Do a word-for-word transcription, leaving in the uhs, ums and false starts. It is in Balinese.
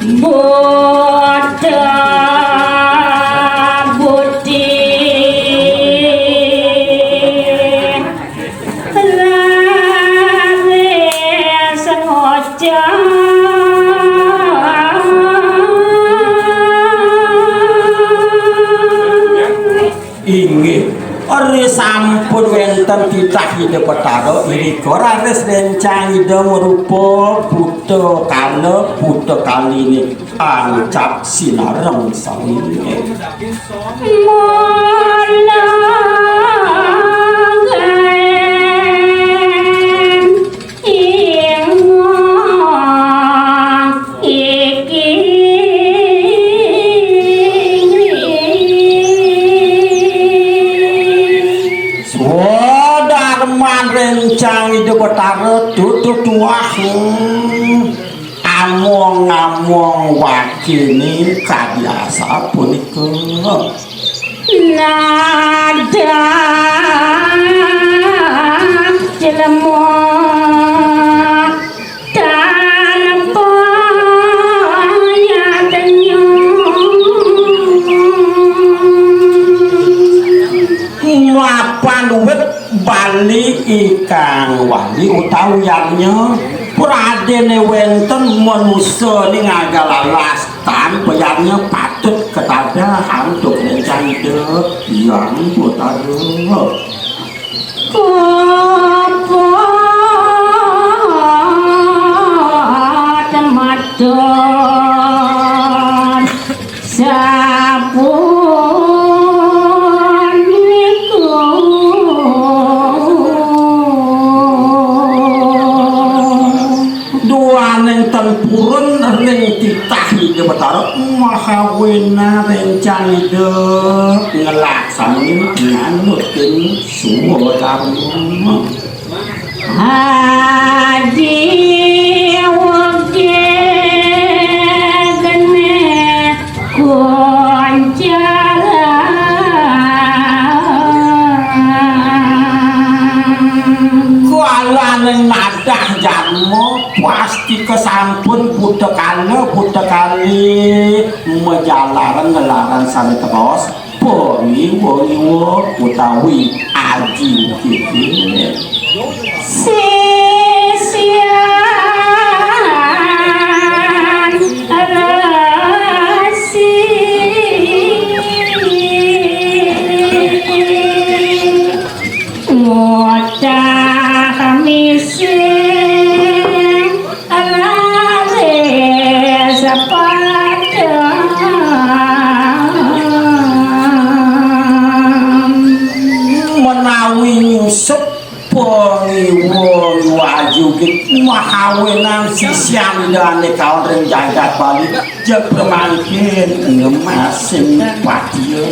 Buta budi laris ngocah. Inggih, ri sampun wénten titah Ida Betara, irika raris réncang Ida marupa buta kala, buta kaliné ancap sinareng sawiné. Mula ing iki. Swadarman réncang Ida Betara tutu tuah. Hmm. Among-among wakiné kadi asapunika. Nadah jelema tanpa nyadenya. Mapan wit bali ingkang wali utawi yarnya, pradéné wénten manusa ning agalalas tanpa yarnya patut ketadah antuk réncang Ida Hyang Betara. Kupat matur sapunika. Duaning ten purun ring titah Ida Betara, Mahawena réncang Ida ngelaksanin nganutin swadarma. Adi wage gene kuncara. Kualaning nadah jarma pasti kasampun buta kala, buta kali, majalaran ngelarang sane tebos. Pangiwa-ngiwa utawi aji kiki. Sisian resi. Ngutah mising. Lare sepadang. Menawi nyusup pangiwa-iwa aji ugit mahawenan sisian Idane kaon ring jagat Bali, jeg pramangkin ngemasin patia.